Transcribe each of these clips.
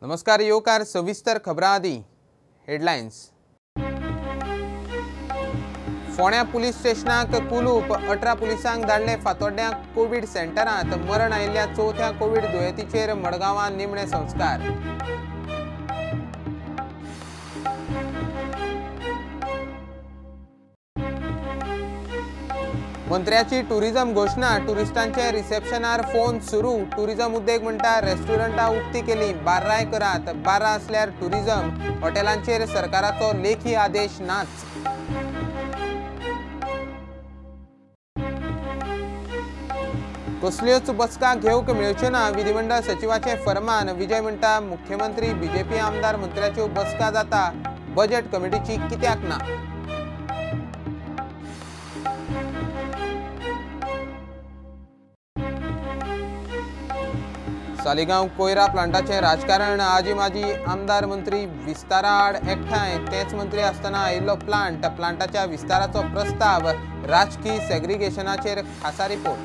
नमस्कार येवकार सविस्तर खबरां आदी हेडलायन्स। फोंड्या पुलीस स्टेशनाक कुलूप 18 पुलिसांक धाडले फातोड्ड्यां कोवीड सेंटरांत। मरण आयिल्ल्या चवथ्या कोवीड दुयेंतीचेर मडगांवां निमणे संस्कार। मंत्र्याची टुरिझम घोशणा, टुरिस्टांचे रिसेप्शनार फोन सुरू। टुरिझम उद्देग म्हणटा रेस्टॉरंटां उक्ती केली, बार्राय करात, बार्रां आसल्यार टुरिझम। हॉटेलांचेर सरकाराचो लेखी आदेश नाच। कसल्योच बसका घेवंक मेळच्यो ना, विधिमंडळ सचिवाचें फरमान। विजय म्हणटा मुख्यमंत्री बीजेपी आमदार मंत्र्याच्यो बसका जाता, बजेट कमिटीची कित्याक ना। सालिगांव कोयरा प्लांटाचें राजकारण, आजी माजी आमदार मंत्री विस्तारा आड एकठांय। तेच मंत्री आसतना आयिल्लो प्लांट, प्लांटाच्या विस्ताराचो प्रस्ताव, राजकी सेग्रिगेशनाचेर खासा report.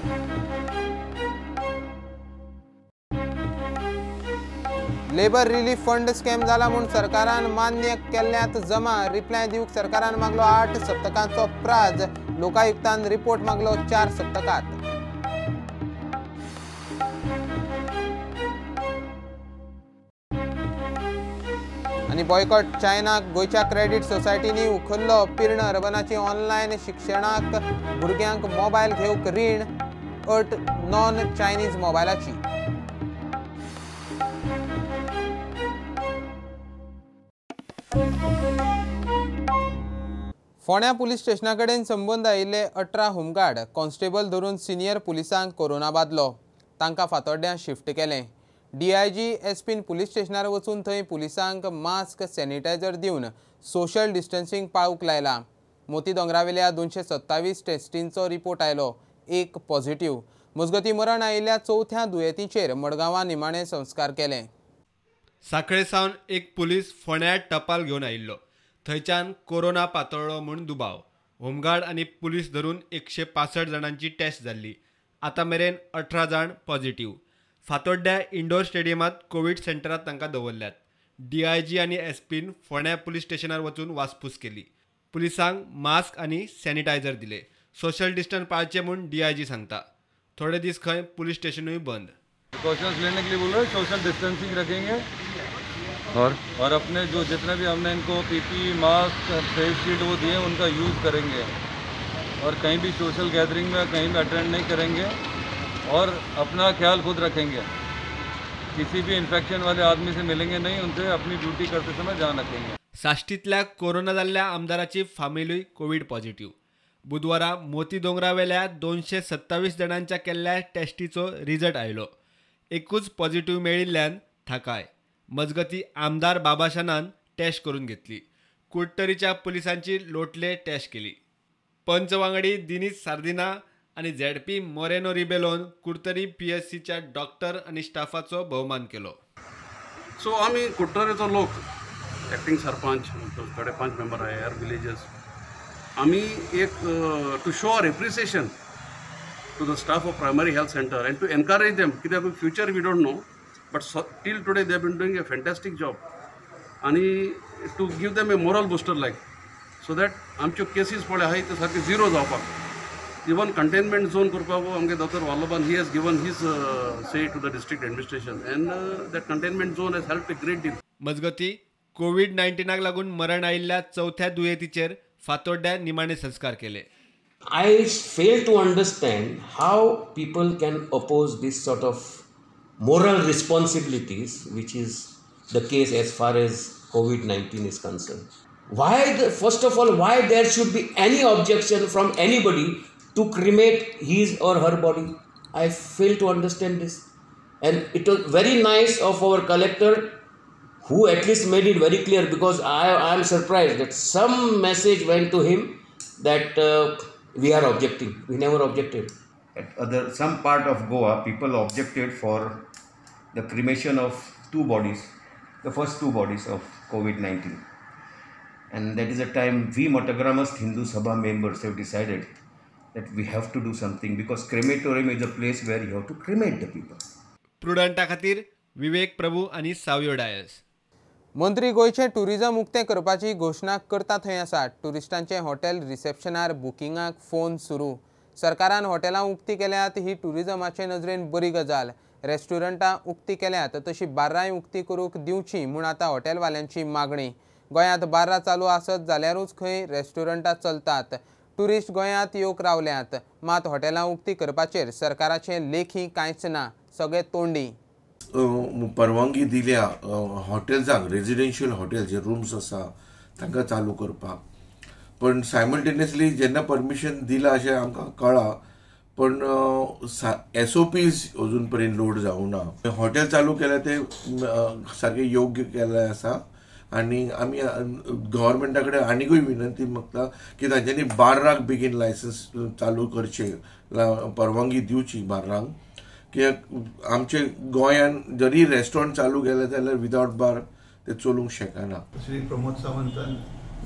Labour relief fund scam जाला म्हूण सरकारान मान्य केल्ल्यात जमा। रिप्लाय दिवंक सरकारान मागलो 8 सप्तकांचो प्राज। लोकायुक्तान रिपोर्ट मागलो 4 सप्तकांत। आनी बॉयकॉट चायनाक गोंयच्या क्रेडीट सोसायटींनी उखल्लो पिर्ण। अर्बनाची ऑनलायन शिक्षणाक भुरग्यांक मोबायल घेवंक रीण, अट नॉन चायनीज मोबायलाची। फोंड्या पुलीस स्टेशना कडेन संबंद आयिल्ले 18 होमगार्ड कॉन्स्टेबल धरून सिनियर पुलिसांक कोरोना बादलो। तांकां फातोड्ड्यां शिफ्ट केलें। डीआयजी एसपीन पुलीस स्टेशनार वचून थंय पुलिसांक मास्क सॅनिटायझर दिवन सोशल डिस्टन्सिंग पाळूंक लायलां। मोती दोंगरावेल्या 227 टेस्टींचो रिपोर्ट आयलो, 1 पॉझिटिव्ह। मजगतीं मरण आयिल्ल्या चवथ्या दुयेंतीचेर मडगांवां निमाणे संस्कार केले। साखळे सावन एक पुलीस फोंड्या टपाल घेवन आयिल्लो, थंयच्यान कोरोना पातळ्ळो म्हूण दुबाव। होमगार्ड आनी पुलीस धरून 165 जाणांची टेस्ट जाल्ली, आतां मेरेन 18 जाण पॉझिटिव्ह। फातोड्ड्या इंडोर स्टेडियमांत कोवीड सेंटरांत तांकां दवरल्यात। डीआयजी आनी एसपीन फोंड्या पुलीस स्टेशनार वचून वासपूस केली। पुलिसांक मास्क आनी सॅनिटायझर दिले। सोशल डिस्टन्स पाळचें म्हूण डीआयजी सांगता। थोडे दीस खंय पुलीस स्टेशनूय बंद। प्रिकॉशंस लेने के लिए बोल रहे हैं, सोशल डिस्टेंसिंग रखेंगे और अपने जो जितने भी हमने इनको पीपी मास्क फेस शील्ड वो दिए उनका यूज़ करेंगे और कहीं भी सोशल गैदरिंग में कहीं भी अटेंड नहीं करेंगे और अपना ख्याल खुद रखेंगे। किसी भी इन्फेक्शन वाले आदमी से मिलेंगे नहीं, उनसे अपनी ड्यूटी करते समय ध्यान रखेंगे। साश्टींतल्या कोरोना जाल्ल्या आमदाराची फामिलूय कोवीड पॉझिटिव्ह। बुधवारा मोती दोंगरावेल्या 227 जाणांच्या केल्ल्या टेस्टीचो रिजल्ट आयलो, एकूच पॉझिटिव्ह मेळिल्ल्यान थाकाय। मजगती आमदार बाबाशानान टेस्ट करून घेतली। कुडटरीच्या पुलिसांची लोटले टेस्ट केली। पंच वांगडी दिनीश सार्दिना आनी झेडपी मोरेनो रिबेलोन कुडतरी पीएससीच्या डॉक्टर आनी स्टाफाचो भोवमान केलो। सो आमी कुडटरेचो लोक, एक्टिंग सरपंच, थोडे 5 मेंबर आहे हेर विलेजर्स, आमी एक to show our appreciation to the staff of primary health centre and to encourage them, कित्याक future we don't know but till today they have been doing a fantastic job आनी to give them a moral booster like so that आमच्यो cases पळय आहाय त्यो सारक्यो zero जावपाक। Even containment zone करपाक आमगे doctor वाल्लभान he has given his say to the district administration and that containment zone has help a great deal. मजगती Covid 19 लागून मरण आयिल्ल्या चवथ्या दुयेंतीचेर फातोड्ड्या निमाणे संस्कार केले। I fail to understand how people can oppose this sort of moral responsibilities, which is the case as far as COVID-19 is concerned. Why, first of all, why there should be any objection from anybody to cremate his or her body? I fail to understand this. And it was very nice of our collector who at least made it very clear, because I am surprised that some message went to him that we are objecting. We never objected. At some part of Goa, people objected for the cremation of 2 bodies, the first 2 bodies of COVID-19. And that is a time we Matagramast Hindu Sabha members have decided that we have to do something, because crematorium is a place where you have to cremate the people. प्रुडंटा खातीर विवेक प्रभू आनी सावयो डायस. मंत्री गोंयचें tourism उक्तें करपाची घोशणा करता थंय आसा. ट्युरिस्टांचें हॉटेल रिसेप्शनार बुकिंगाक फोन सुरू. सरकारान हॉटेलां उक्ती केल्यात ही टुरिझमाचे नजरेन बरी गजाल. रेस्टॉरंटां उक्ती केल्यात तशी बार्रांय उक्ती करूंक दिवची म्हूण आतां हॉटेलवाल्यांची मागणी. गोंयांत बार्रां चालू आसत जाल्यारूच खंय रेस्टॉरंटां चलतात. ट्युरिस्ट गोंयांत येवंक रावल्यात, मात हॉटेलां उक्ती करपाचेर सरकाराचें लेखी कांयच ना, सगळे तोंडी. परवानगी दिल्या हॉटेल्सांक, रेजिडेन्शियल हॉटेल जे रूम्स आसा तांकां चालू करपाक, पण सायमल्टेनियसली जेन्ना परमिशन दिलां अशें आमकां कळ्ळां, पण SOPs अजून पर्यंत लोड जावंक ना. हॉटेल चालू केलें तें सारकें योग्य केल्लें आसा आनी आमी गव्हर्मेंटा कडेन आनीकूय विनंती मागता की तांच्यांनी बार्राक बेगीन लायसन्स चालू करचें, परवानगी दिवची बार्रांक. कित्याक आमचे गोंयान जरी रेस्टॉरंट चालू केलें जाल्यार विदावट बार ते चलूंक शकना. श्री प्रमोद सावंतान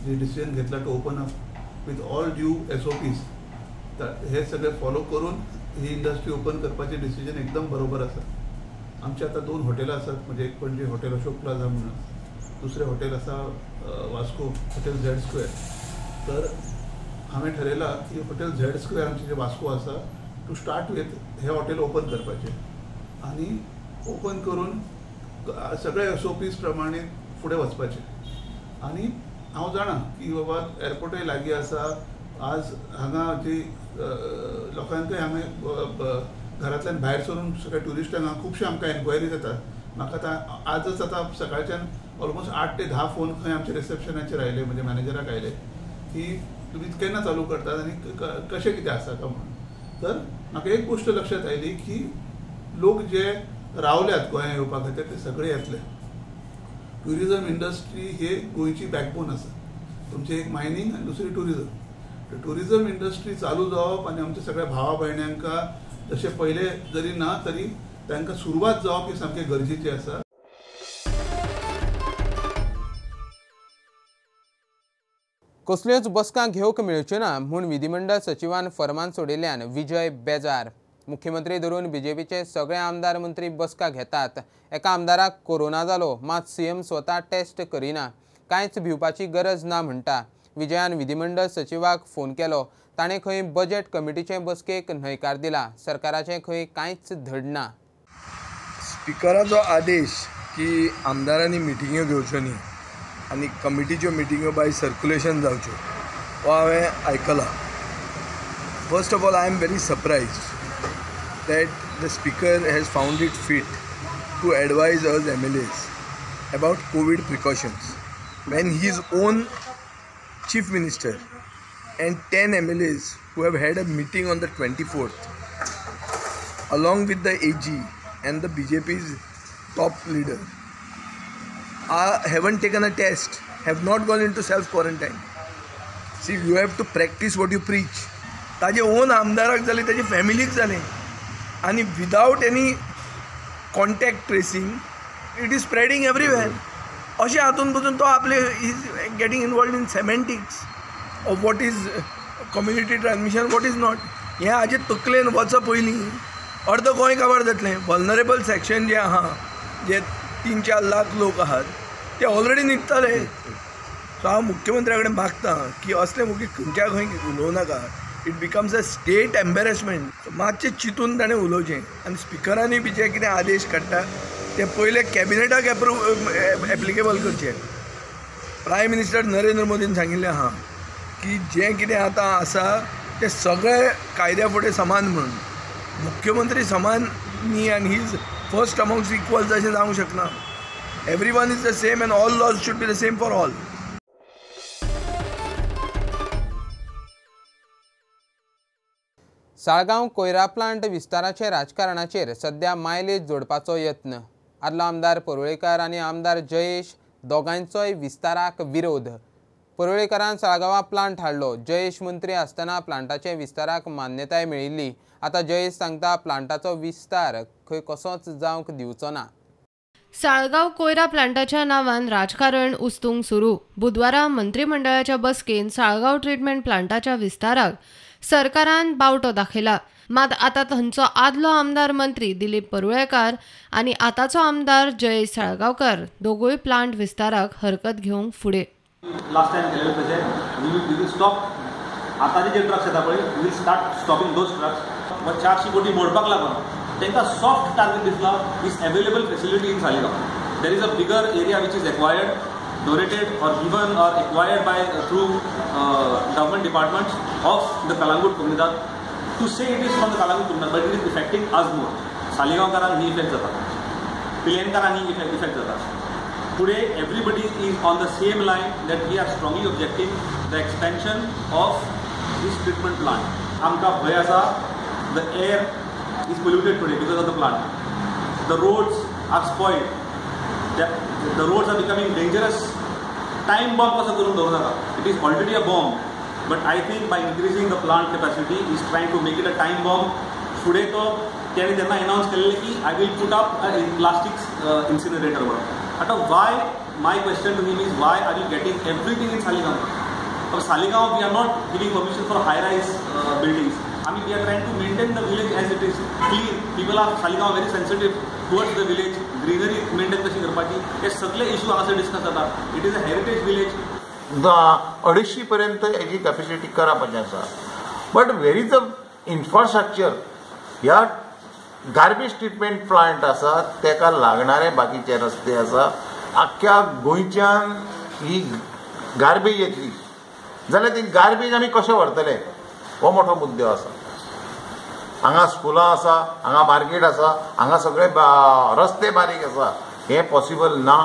जे डिसिजन घेतला to open up with all due SOPs, हे सगळे फॉलो करून ही इंडस्ट्री ओपन करपाचे डिसिजन एकदम बरोबर आसा. आमचे आतां 2 हॉटेलां आसात, म्हणजे एक पणजे हॉटेल अशोक प्लाझा म्हणून, दुसरें हॉटेल आसा वास्को हॉटेल झेड स्क्वेअर. तर हांवें ठरयलां की हॉटेल झेड स्क्वेअर आमचें जें वास्को आसा टू स्टार्ट विथ हे हॉटेल ओपन करपाचें आनी ओपन करून सगळे SOPs प्रमाणे फुडें वचपाचें. आनी हांव जाणा की बाबा एअरपोर्टूय लागीं आसा, आज हांगा जी लोकांकय हांगा घरांतल्यान भायर सरून सगळ्या ट्युरिस्टांक खुबशे आमकां एन्क्वायरी जातात. म्हाका आतां आजच आतां सकाळच्यान ऑलमोस्ट 8 ते 10 फोन खंय आमच्या रिसेप्शनाचेर आयले, म्हणजे मॅनेजराक आयले की तुमी केन्ना चालू करतात आनी कशें कितें आसा काय म्हणून. तर म्हाका एक गोश्ट लक्षांत आयली की लोक जे रावल्यात गोंयांत येवपा खातीर ते सगळे येतले. ट्युरिझम इंडस्ट्री ही गोंयची बॅकबोन आसा. तुमचें एक मायनींग आनी दुसरी ट्युरिझम. ट्युरिझम इंडस्ट्री चालू जावप आनी आमच्या सगळ्या भावा भयण्यांका जशें पयले जरी ना तरी तांकां सुरवात जावप ही सामकें गरजेची आसा. कसल्योच बसका घेवंक मेळच्यो ना म्हूण विधिमंडळ सचिवान फरमान सोडिल्ल्यान विजय बेजार. मुख्यमंत्री धरून बीजेपीचे सगळे आमदार मंत्री बसका घेतात. एका आमदाराक कोरोना जालो, मात सीएम स्वता टेस्ट करिना, कांयच भिवपाची गरज ना म्हणटा. विजयान विधिमंडळ सचिवाक फोन केलो, ताणें खंय बजेट कमिटीचे बसकेक न्हयकार दिला. सरकाराचें खंय कांयच धडना. स्पिकराचो आदेश की आमदारांनी मिटिंग्यो घेवच्यो न्ही आनी कमिटीच्यो मिटिंग्यो बाय सर्क्युलेशन जावच्यो हो हांवें आयकला. First of all I am very surprised that the speaker has found it fit to advise us MLAs about COVID precautions when his own chief minister and 10 MLAs who have had a meeting on the 24th along with the AG and the BJP's top leader haven't taken a test, have not gone into self-quarantine. See, you have to practice what you preach. ताजे own आमदाराक जाले, ताजे फॅमिलीक जाले, आनी without any contact tracing it is spreading everywhere. अशें हातून पसून तो आपले is getting involved in semantics of what is community transmission, what is not. हें हाजे तकलेन वचप पयलीं अर्द गोंय काबार जातलें. वल्नरेबल सेक्शन जें आहा, जे 3-4 लाख लोक आहात ते ऑलरेडी न्हिदताले. सो हांव मुख्यमंत्र्या कडेन मागता की असले मुगे खंयच्या खंय उलोवं नाका. It becomes a state embarrassment. मातशें चिंतून ताणें उलोवचें आनी स्पिकरांनी बी जे कितें आदेश काडटा ते पयले कॅबिनेटाक एप्लिकेबल करचे. प्रायम मिनिस्टर नरेंद्र मोदीन सांगिल्लें आहा की जें कितें आतां आसा तें सगळे कायद्या फुडें समान म्हणून. मुख्यमंत्री समान न्ही आनी he is first amongst equals अशें जावंक शकना. Everyone is the same and all laws should be the same for all. Saligao कोयरा प्लांट विस्ताराचे राजकारणाचेर सध्या मायलेज जोडपाचो यत्न. आदलो आमदार परुळेकर आनी आमदार जयेश दोगांयचोय विस्ताराक विरोध. परुळेकरान साळगांवां प्लांट हाडलो. जयेश मंत्री आसतना प्लांटाचे विस्ताराक मान्यताय मेळिल्ली. आतां जयेश सांगता प्लांटाचो विस्तार खंय कसोच जावंक दिवचो ना. साळगांव कोयरा प्लांटाच्या नावान राजकारण उस्तूंक सुरू. बुधवारा मंत्रिमंडळाच्या बसकेन साळगांव ट्रिटमेंट प्लांटाच्या विस्ताराक सरकारान बावटो दाखयला. मात आतां थंयचो आदलो आमदार मंत्री दिलीप परुळेकार आनी आतांचो आमदार जयेश साळगांवकर दोगूय प्लांट विस्ताराक हरकत घेवंक फुडें. लास्ट टायम केलेले तशें we will stop. आतांचे जे ट्रक्स येता पळय, we will start stopping those trucks. 400 कोटी मोडपाक लागून तांकां सॉफ्ट टार्गेट दिसला is available facility in Saligao. There is a bigger area which is acquired, donated or given or acquired by through government departments of the Calangute Comunidade. To say it is from the Calangute Comunidade, but it is affecting us more. सालिगांवकारांक he effect जाता, पिलेनकारांक ही effect जाता. Today everybody is on the same line that we are strongly objecting the expansion of this treatment plant. आमकां भंय आसा, the air is polluted today because of the plant. The roads are spoiled. The roads are becoming dangerous. Time bomb कसो करून दवरूं नाका. It is already a bomb. But I think by increasing the plant capacity is trying to make it a time bomb. फुडें तो तेणें तेन्ना अनावन्स केल्लें की I will put up a plastics incinerator म्हणून. आतां why, my question to him is why are you getting everything in Saligao? Saligao we are not giving permission for high rise buildings. I mean we are trying to maintain the village as it is clean. People are Saligao very sensitive towards the village. Greenery maintain कशी करपाची हे सगळे issue हांगासर discuss जाता. It is a heritage village. 250 पर्यंत हेजी capacity करपाचें आसा, but where is the infrastructure? ह्या गार्बेज ट्रिटमेंट प्लांट आसा तेका लागणारे बाकीचे रस्ते आसा. आख्ख्या गोंयच्यान ही गार्बेज येतली जाल्यार ती गार्बेज आमी कशें व्हरतले हो मोठो मुद्दो आसा. हांगा स्कुलां आसा, हांगा मार्केट आसा, हांगा सगळे रस्ते बारीक आसा. हें पॉसिबल ना,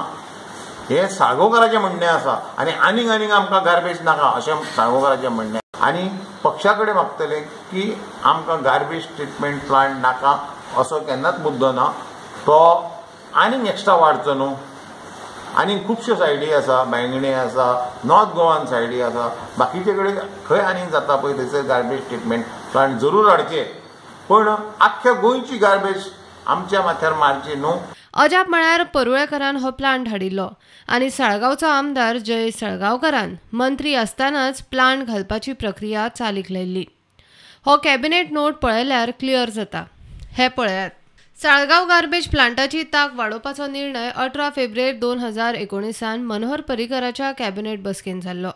हें साळगांवकाराचें म्हणणें आसा. आनी आनीक आनीक आमकां गार्बेज नाका अशें साळगांवकाराचें म्हणणें. आनी पक्षा कडेन मागतले की आमकां गार्बेज ट्रिटमेंट प्लांट नाका असो केन्नाच मुद्दो ना. तो आनीक एक्स्ट्रा वाडचो न्हू. आनीक खुबश्यो सायडी आसा, बैंगणे आसा, नॉर्थ गोवान सायडी आसा, बाकीचे कडेन खंय आनीक जाता पळय थंयसर गार्बेज ट्रिटमेंट प्लांट जरूर हाडचे, पण आख्ख्या गोंयची गार्बेज आमच्या माथ्यार मारची न्हू. अजाप म्हळ्यार परुळेकरान हो प्लांट हाडिल्लो आनी साळगांवचो आमदार जयेश साळगांवकरान मंत्री आसतनाच प्लांट घालपाची प्रक्रिया चालीक लायिल्ली. हो कॅबिनेट नोट पळयल्यार क्लियर जाता. हे पळयात, साळगांव गार्बेज प्लांटाची तांक वाडोवपाचो निर्णय 18 फेब्रुवारी 2019 मनोहर पर्रीकराच्या कॅबिनेट बसकेन जाल्लो.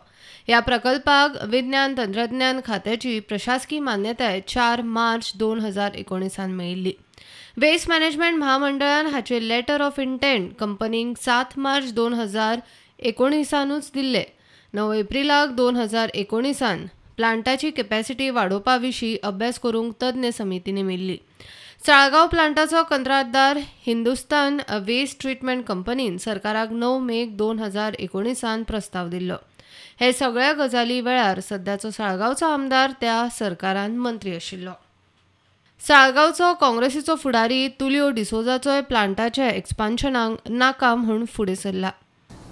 ह्या प्रकल्पाक विज्ञान तंत्रज्ञान खात्याची प्रशासकी मान्यताय 4 मार्च 2019 मेळिल्ली. वेस्ट मॅनेजमेंट म्हामंडळान हाचे लेटर ऑफ इंटेंट कंपनीक 7 मार्च 2019 दिल्ले. 9 एप्रिलाक 2019 प्लांटाची कॅपॅसिटी वाडोवपा विशीं अभ्यास करूंक तज्ञ समिती नेमिल्ली. साळगांव प्लांटाचो कंत्राटदार हिंदुस्तान वेस्ट ट्रिटमेंट कंपनीन सरकाराक 9 मे 2019 प्रस्ताव दिल्लो. हे सगळ्या गजाली वेळार सद्याचो साळगांवचो आमदार त्या सरकारान मंत्री आशिल्लो. साळगांवचो काँग्रेसीचो फुडारी तुलियो डिसोजाचोय प्लांटाच्या एक्सपान्शनाक नाका म्हूण फुडें सरला.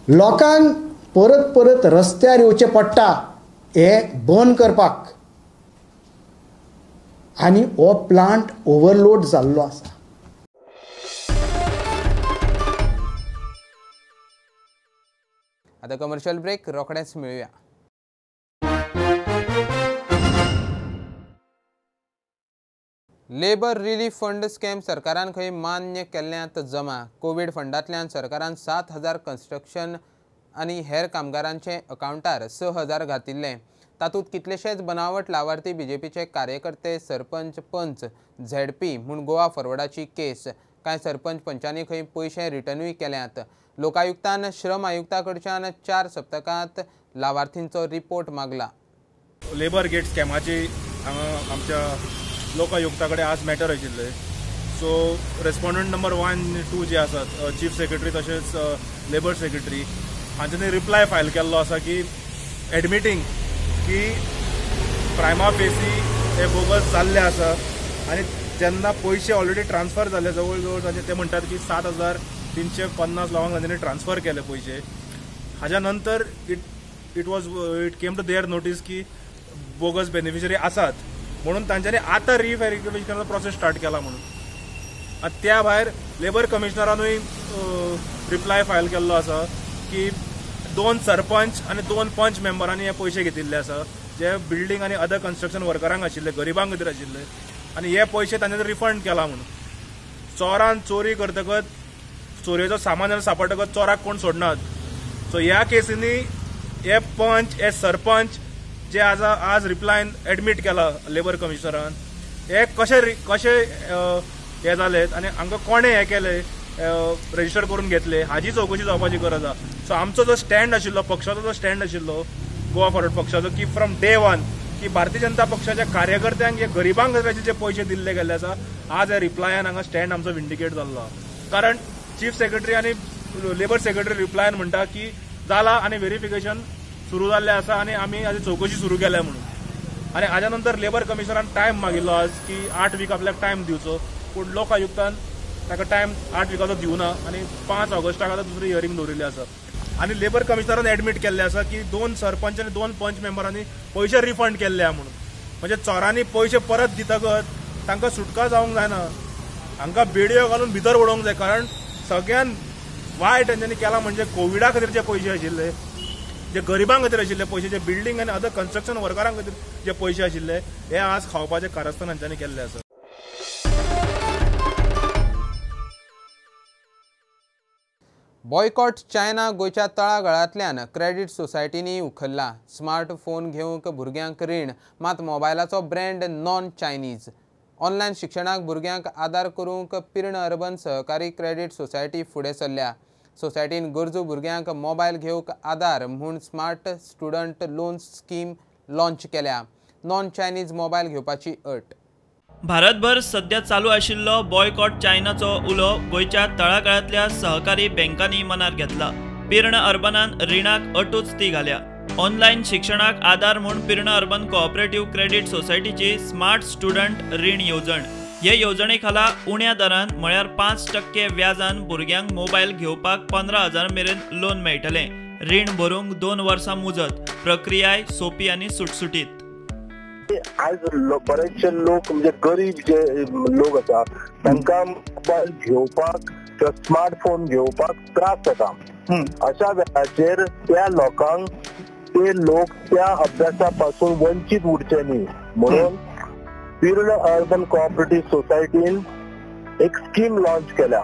लोकांक परत परत रस्त्यार येवचें पडटा हें बंद करपाक आनी हो प्लांट ओवरलोड जाल्लो आसा. आतां कमर्शियल ब्रेक, रोखडेंच मेळुया. लेबर रिलीफ फंड स्कॅम सरकारान खंय मान्य केल्ल्यांत जमा. कोवीड फंडांतल्यान सरकारान 7,000 कन्स्ट्रक्शन आनी हेर कामगारांचे अकावंटार 6,000 घातिल्ले. तातूंत कितलेशेच बनावट लावार्थी बीजेपीचे कार्यकर्ते, सरपंच, पंच, झेडपी म्हूण गोवा फॉरवर्डाची केस. कांय सरपंच पंचांनी खंय पयशे रिटर्नूय केल्यात. लोकायुक्तान श्रम आयुक्ता कडच्यान 4 सप्तकांत लावार्थींचो रिपोर्ट मागला. लेबर गेट स्कॅमाची हांगा आमच्या लोकायुक्ता कडेन आज मॅटर आशिल्ले. सो रेस्पोंडंट नंबर 1, 2 जे आसात, चीफ सेक्रेटरी तशेंच लेबर सेक्रेटरी, हांच्यांनी रिप्लाय फायल केल्लो आसा की एडमिटींग की प्रायमा फेसी हे बोगस जाल्ले आसा आनी जेन्ना पयशे ऑलरेडी ट्रान्सफर जाले जवळ जवळ तांचे, ते म्हणटात की 7,350 लोकांक तांच्यांनी ट्रान्सफर केले पयशे. हाज्या नंतर it came to their notice की बोगस बेनिफिशरी आसात म्हणून तांच्यांनी आतां रिव्हेरिफिकेशनाचो प्रोसेस स्टार्ट केला म्हणून. आनी त्या भायर लेबर कमिशनरानूय रिप्लाय फायल केल्लो आसा की 2 सरपंच आनी 2 पंच मेंबरांनी हे पयशे घेतिल्ले आसा जे बिल्डींग आनी अदर कन्स्ट्रक्शन वर्करांक आशिल्ले, गरिबांक खातीर आशिल्ले. आनी हे पयशे तांच्यानी रिफंड केला म्हणून. चोरान चोरी करतकच चोरयेचो सामान जेन्ना सापडटकच चोराक कोण सोडनात. सो ह्या केसींनी हे पंच हे सरपंच जे आज आज रिप्लायन एडमीट केला लेबर कमिशनरान, हे कशे कशे हे जाले आनी हांकां कोणें हें केलें रजिस्टर करून घेतले हाजी चवकशी जावपाची गरज आसा. सो आमचो जो स्टँड आशिल्लो, पक्षाचो जो स्टँड आशिल्लो गोवा फॉरवर्ड पक्षाचो, की फ्रॉम डे वन की भारतीय जनता पक्षाच्या कार्यकर्त्यांक जे गरिबांक जे पयशे दिल्ले गेल्ले आसा, आज ह्या रिप्लायान हांगा स्टँड आमचो विंडिकेट जाल्लो आसा. कारण चीफ सेक्रेटरी आनी लेबर सेक्रेटरी रिप्लायान म्हणटा की जाला आनी व्हेरिफिकेशन सुरू जाल्लें आसा आनी आमी हाजी चवकशी सुरू केल्या म्हणून. आनी हाज्या नंतर लेबर कमिशनरान टायम मागिल्लो आज की 8 वीक आपल्याक टायम दिवचो, पूण लोक आयुक्तान ताका टायम 8 विकाचो दिवना आनी 5 ऑगस्टाक आतां दुसरी हियरींग दवरिल्ली आसा. आनी लेबर कमिशनरान एडमीट केल्लें आसा की 2 सरपंच आनी 2 पंच मेंबरांनी पयशे रिफंड केल्ले आहा म्हणून. म्हणजे चोरांनी पयशे परत दितकच तांकां सुटका जावंक जायना, हांकां बेडयो घालून भितर उडोवंक जाय. कारण सगळ्यान वायट तेंच्यांनी केलां म्हणजे कोविडा खातीर जे पयशे आशिल्ले, जे गरिबां खातीर आशिल्ले पयशे, जे बिल्डींग आनी अदर कन्स्ट्रक्शन वर्करां खातीर जे पयशे आशिल्ले, हे आज खावपाचें कारस्थान हांच्यांनी केल्लें आसा. बॉयकॉट चायना गोंयच्या तळागाळांतल्यान क्रेडीट सोसायटींनी उखल्ला. स्मार्ट फोन घेवंक भुरग्यांक रीण, मात मोबायलाचो ब्रँड नॉन चायनीज. ऑनलायन शिक्षणाक भुरग्यांक आदार करूंक पिर्ण अर्बन सहकारी क्रेडीट सोसायटी फुडें सरल्या. सोसायटीन गरजू भुरग्यांक मोबायल घेवंक आदार म्हूण smart student loan scheme launch केल्या. नॉन चायनीज मोबायल घेवपाची अट. भारतभर सध्या चालू आशिल्लो बॉयकॉट चायनाचो उलो गोंयच्या तळागाळांतल्या सहकारी बँकांनी मनार घेतला. पिर्ण अर्बनान रिणाक अटूच ती घाल्या. ऑनलायन शिक्षणाक आदार म्हूण पिर्ण अर्बन कोऑपरेटिव्ह क्रेडीट सोसायटीची स्मार्ट स्टुडंट रीण येवजण. हे येवजणे खाला उण्या दरान म्हळ्यार 5% व्याजान भुरग्यांक मोबायल घेवपाक 15,000 मेरेन लोन मेळटलें. रीण भरूंक 2 वर्सां मुजत. प्रक्रियाय सोपी आनी सुटसुटीत. आयज बरेचशे लोक म्हणजे गरीब जे लोक आसा तांकां मोबायल घेवपाक किंवा स्मार्टफोन घेवपाक त्रास जाता. अशा वेळाचेर त्या लोकांक ते लोक त्या अभ्यासा पासून वंचीत उरचे न्ही म्हणून पिर्ण अर्बन कोऑपरेटिव्ह सोसायटीन एक स्कीम लॉन्च केल्या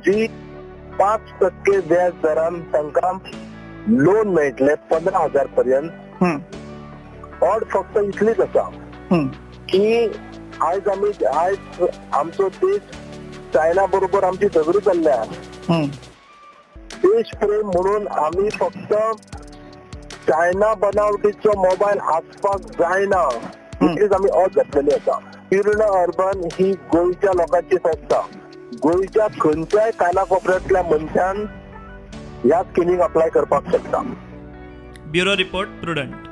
जी 5% व्याज दरान तांकां लोन मेळटले 15,000 पर्यंत. अट फक्त इतलीच आसा की आयज आमी आयज आमचो देश चायना बरोबर आमची झगडी चल्ल्या. देश प्रेम म्हणून आमी फक्त चायना बनावटीचो मोबायल आसपाक जायना इतलीच आमी अट घातलेली आसा. पिर्ण अर्बन ही गोंयच्या लोकांची संस्था. गोंयच्या खंयच्याय कानाकोपऱ्यांतल्या मनशान ह्या स्किमीक अप्लाय करपाक शकता. Bureau report, Prudent.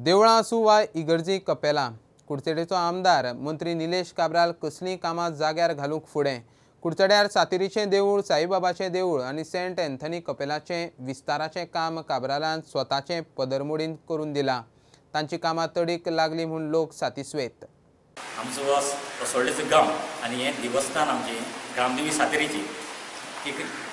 देवळां आसूं वा इगर्जी कपेलां, कुडचडेचो आमदार मंत्री निलेश काब्राल कसलीं कामां जाग्यार घालूंक फुडें. कुडचड्यार सातेरीचें देवूळ, साईबाबाचें देवूळ आनी सेंट एन्थनी कपेलाचें विस्ताराचें काम काब्रालान स्वताचें पदरमोडीन करून दिलां. तांची कामां तडीक लागली म्हूण लोक सातिस्वेत. आमचो असोल्डेचो गांव आनी हें देवस्थान आमचें ग्रामदेवी सातेरीची,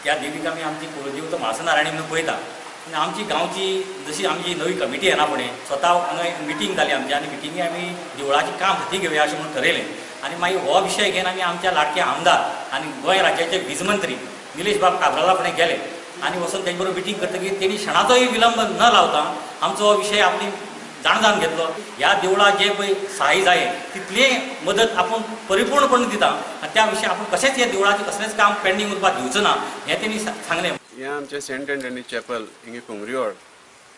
त्या देवीक आमी आमची कुळदेवता म्हाळसा नारायणी म्हणून पळयता. आनी आमची गांवची जशी आमची नवी कमिटी येना फुडें स्वता हांगा मिटींग जाली आमची आनी मिटिंगे आमी देवळाचें काम हाती घेवया अशें म्हणून ठरयलें. आनी मागीर हो विशय घेवन आमी आमच्या लाडके आमदार आनी गोंय राज्याचे वीज मंत्री निलेश बाब काब्राला फुडें गेले आनी वचून तेंचे बरोबर मिटींग करतकीर तेणी क्षणाचोय विलंब न लावता आमचो हो विशय आपली जाण जावन घेतलो. ह्या देवळाक जे पळय सहाय्य जाय तितली मदत आपूण परिपूर्णपणे दिता आनी त्या विशय आपूण कशेंच ह्या देवळाचें कसलेंच काम पेंडींग उरपाक दिवचो ना हें तेणी सांगलें. हें आमचें सेंट एन्थनी चॅपल हिंगा कुंगरीवाड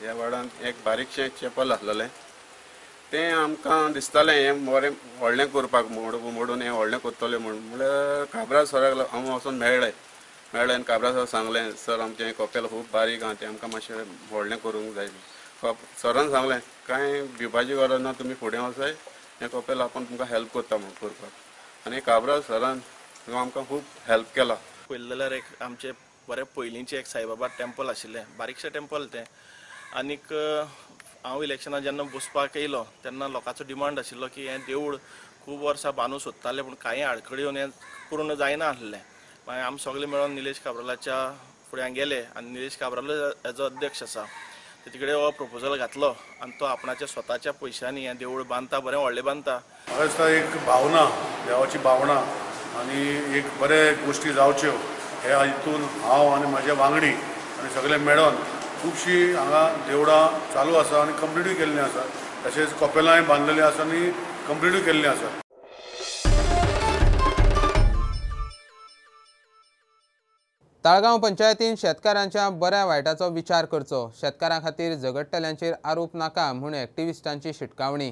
ह्या वाडांत एक बारीकशें चॅपल आसलेलें. तें आमकां दिसतालें हें बरें व्हडलें करपाक मोडून हें व्हडलें करतलें म्हूण. म्हणल्यार काब्राल सराक हांव वचून मेळ्ळें आनी काब्राल सर सांगलें, सर आमचें कपेल खूब बारीक आहा तें आमकां मातशें व्हडलें करूंक जाय. सरान सांगलें कांय भिवपाची गरज ना, तुमी फुडें वचाय, हें कपेल आपूण तुमकां हेल्प करता म्हूण करपाक. आनी काब्राल सरान आमकां खूब हेल्प केला. पळयलें जाल्यार एक आमचें बरें पयलींचें एक साईबाबा टेम्पल आशिल्लें, बारीकशें टेम्पल तें. आनीक हांव इलेक्शनाक जेन्ना बसपाक येयलो तेन्ना लोकांचो डिमांड आशिल्लो की हें देवूळ खूब वर्सां बांदूंक सोदताले पूण कांय आडखळी येवन हें पूर्ण जायना आसलें. मागीर आमी सगळे मेळोन निलेश काब्रालाच्या फुड्यान गेले आनी निलेश काब्राल हेजो अध्यक्ष आसा, तेजे कडेन हो प्रपोजल घातलो आनी तो आपणाच्या स्वताच्या पयशांनी हें देवूळ बांदता, बरें व्हडलें बांदता. म्हाका दिसता एक भावना, देवाची भावना आनी एक बरे गोश्टी जावच्यो ह्या हितून हांव आनी म्हजे वांगडी आनी सगळे मेळोन खुबशीं हांगा देवळां चालू आसा आनी कंप्लिटूय केल्लीं आसा, तशेंच कपेलांय बांदलेलीं आसा आनी कंप्लिटूय केल्लीं आसा. ताळगांव पंचायतीन शेतकारांच्या बऱ्या वायटाचो विचार करचो, शेतकारां खातीर झगडटल्यांचेर आरोप नाका म्हूण एक्टिविस्टांची शिटकावणी.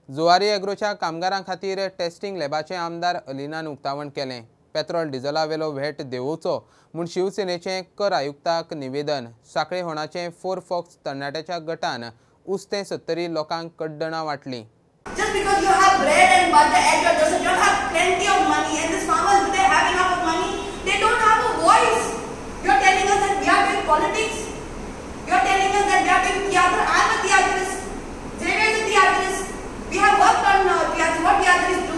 जुवारी एग्रोच्या कामगारां खातीर टेस्टिंग लॅबाचें आमदार अलिनान उक्तावण केलें. पेट्रोल डिझलावेलो व्हॅट देंवोवचो म्हूण शिवसेनेचें कर आयुक्ताक निवेदन. साखळे होणाचें 4 फॉक्स तरणाट्याच्या गटान उस्तें 70 लोकांक कड्डणां वांटलीं. Just because you have bread and butter at your doorstep, you have plenty of money, and these farmers, do they have enough of money? They don't have a voice. You're telling us that we are doing politics. You're telling us that we are doing theatre. I'm a theatrist. Xavier is a theatrist. We have worked on theatre. What theatrists do?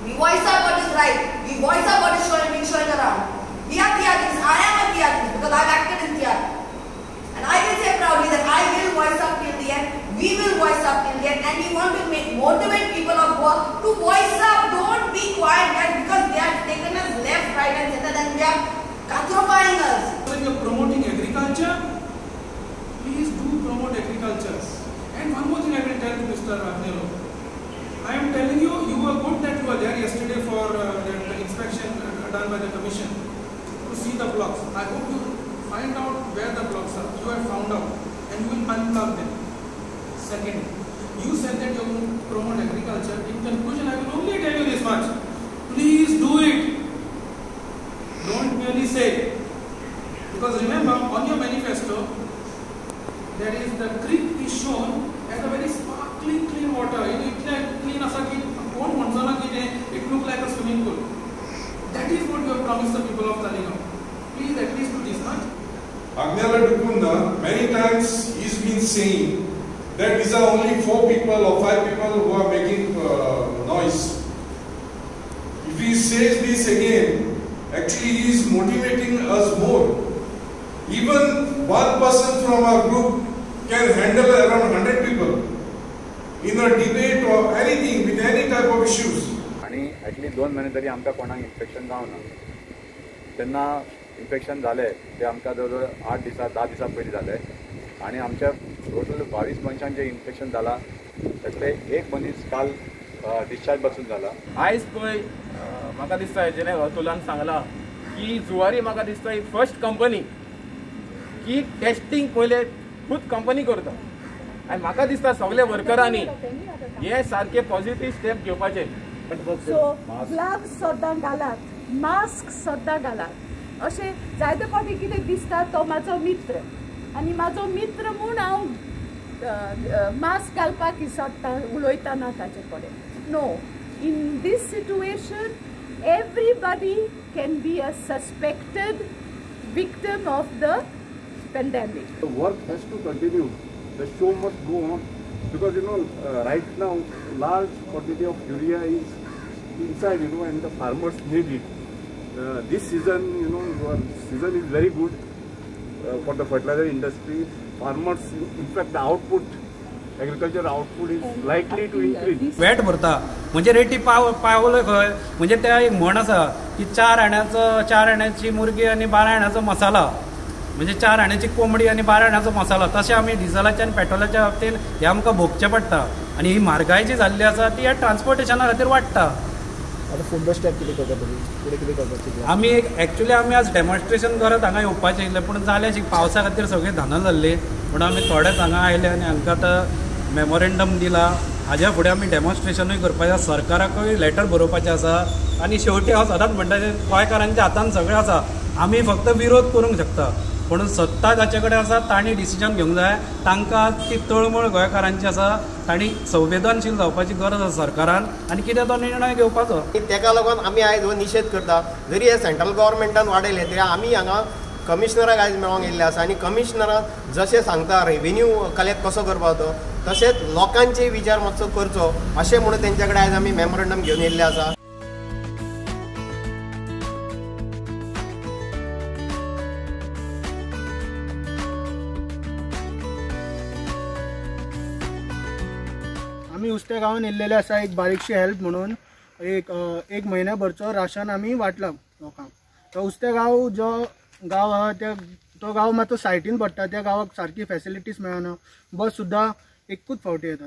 We voice up what is right. We voice up what is showing, being shown around. We are theatrists. I am a theatrist because I've acted in theatre. And I can say proudly that I will voice up till the end. We will voice up till the end. And we want to motivate people of Goa to voice up. Don't be quiet, guys, because they have taken us left, right and center, and they are cathrophying us. When you are promoting agriculture, please do promote agriculture. And one more thing I will tell to Mr. Agnello. I am telling you, you were good that you were there yesterday for that inspection done by the commission to see the blocks. I hope you find out where the blocks are. You have found out and you will unplug them. Second, you said that you will promote agriculture. In conclusion, I will only tell you this much. Please do it. Don't merely say. Because remember, on your manifesto, there is the creek is shown as a very sparkling clean water. It clean asa ki kon म्हणचो ki it look like a swimming pool. That is what you have promised the people of Taleigao. Please at least do this much. Agnello D'Cunha, many times he's been saying that these are only 4 people or 5 people who are making noise. If he says this again, actually he is motivating us more. Even one person from our group can handle around 100 people in a debate or anything with any type of issues. आणि at least 2 महिने तरी आमकां कोणाक infection जावना. तेन्ना infection जालें तें आमकां जवळ जवळ 8 दिसां 10 दिसां पयलीं जालें आनी आमच्या टोटल 22 मनशांचें इन्फेक्शन जालां, तातले एक मनीस काल डिस्चार्ज पासून जाला. आयज पळय म्हाका दिसता जेणे अतुलान सांगलां की जुवारी म्हाका दिसता ही फर्स्ट कंपनी की टेस्टिंग पयलें खूद कंपनी करता आनी म्हाका दिसता सगळे वर्करांनी हे सारके पॉझिटिव्ह स्टेप घेवपाचे. सो ग्लव्स सद्दां घालात, मास्क सद्दां घालात. अशें जायते फावटी कितें दिसता तो म्हाजो मित्र आनी म्हाजो मित्र म्हूण हांव मास्क घालपाक विसरता उलयतना ताजे कडेन. No, in this situation everybody can be a suspected victim of the pandemic. The work has to continue. The show must go on because you know right now large quantity of urea is inside, you know, and the farmers need it. This season, you know, your season is very good for the fertilizer industry. Farmers, in fact, the output, agriculture output is likely to increase. VAT भरता म्हणजे रेटी पावले खंय, म्हणजे त्या एक म्हण आसा की 4 आण्याची मुर्गी आनी 12 आण्याचो मसाला, म्हणजे 4 आण्याची कोंबडी आनी 12 आण्याचो मसाला. तशें आमी डिझलाच्या आनी पेट्रोलाच्या बाबतीन हें आमकां भोगचें पडटा आनी ही म्हारगाय जी जाल्ली आसा ती ह्या ट्रान्सपोर्टेशना खातीर वाडटा. आतां फुडलो स्टेप कितें करता तुमी, फुडें कितें करपाचें? आमी एक्चुअली आमी आज डेमॉन्स्ट्रेशन करत हांगा येवपाचें आशिल्लें, पूण जालें अशें पावसा खातीर सगळीं धानां जाल्लीं म्हणून आमी थोडेच हांगा आयले आनी हांकां आतां मेमोरेंडम दिला. हाज्या फुडें आमी डेमॉन्स्ट्रेशनूय करपाचें आसा, सरकाराकूय लेटर बरोवपाचें आसा आनी शेवटी हांव सदांच म्हणटा गोंयकारांच्या हातान सगळें आसा, आमी फक्त विरोध करूंक शकता, पूण सत्ता जाचे कडेन आसा तांणी डिसिजन घेवंक जाय. तांकां ती तळमळ गोंयकारांची आसा, तांणी संवेदनशील जावपाची गरज आसा सरकारान आनी कितें तो निर्णय घेवपाचो. तेका लागून आमी आयज हो निशेध करता. जरी हे सेंट्रल गव्हर्मेंटान वाडयलें तरी आमी हांगा कमिशनराक आयज मेळोंक येयल्ले आसा आनी कमिशनरान जशें सांगता रेवेन्यू कलेक्ट कसो करपाचो तशेंच लोकांचे विचार मातसो करचो अशें म्हणून तेंच्या कडेन आयज आमी मेमोरंडम घेवन येयल्ले आसा. आमी उस्त्या गांवान येयल्लेले आसा एक बारीकशी हेल्प म्हणून एक एक म्हयन्याभरचो राशन आमी वांटला लोकांक. तो उस्त्या गांव जो गांव आहा त्या तो गांव मातसो सायटीन पडटा, त्या गांवाक सारकी फॅसिलिटीज मेळना, बस सुद्दां एकूच फावटी येता.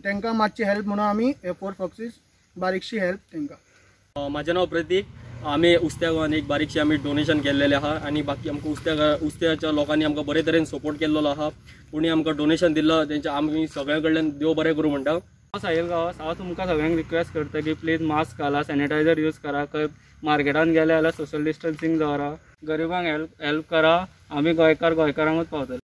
तांकां मातशी हेल्प म्हणून आमी हे 4 फॉक्सीस बारीकशी हेल्प तांकां. म्हाजें नांव प्रतीक. आमी उस्त्या गांवान एक बारीकशी आमी डोनेशन केल्लेलें आहा आनी बाकी आमकां उस्त्याच्या लोकांनी आमकां बरे तरेन सपोर्ट केल्लो आहा. कोणी आमकां डोनेशन दिल्लो तेंच्या आमी सगळ्यां कडल्यान देव बरें करूं म्हणटा. हांव साहिल गांवस. हांव तुमकां सगळ्यांक रिक्वेस्ट करता की प्लीज मास्क घाला, सॅनिटायझर यूज करा, खंय मार्केटान गेले जाल्यार सोशल डिस्टन्सिंग दवरा, गरिबांक हेल्प करा. आमी गोंयकार गोंयकारांकूच पावतले.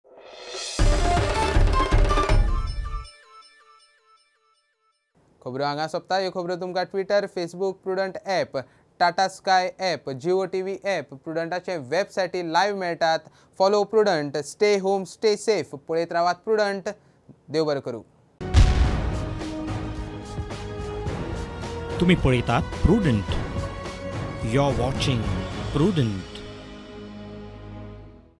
खबरो हांगा सोंपता. ह्यो खबरो तुमकां Twitter, Facebook, Prudent app, Tata Sky app, Jio TV app, प्रुडंटाचे वेबसायटी live मेळटात. Follow Prudent, stay home, stay safe. पळयत रावात प्रुडंट. देव बरें करूं. तुम्ही पळयतात Prudent. You are watching Prudent.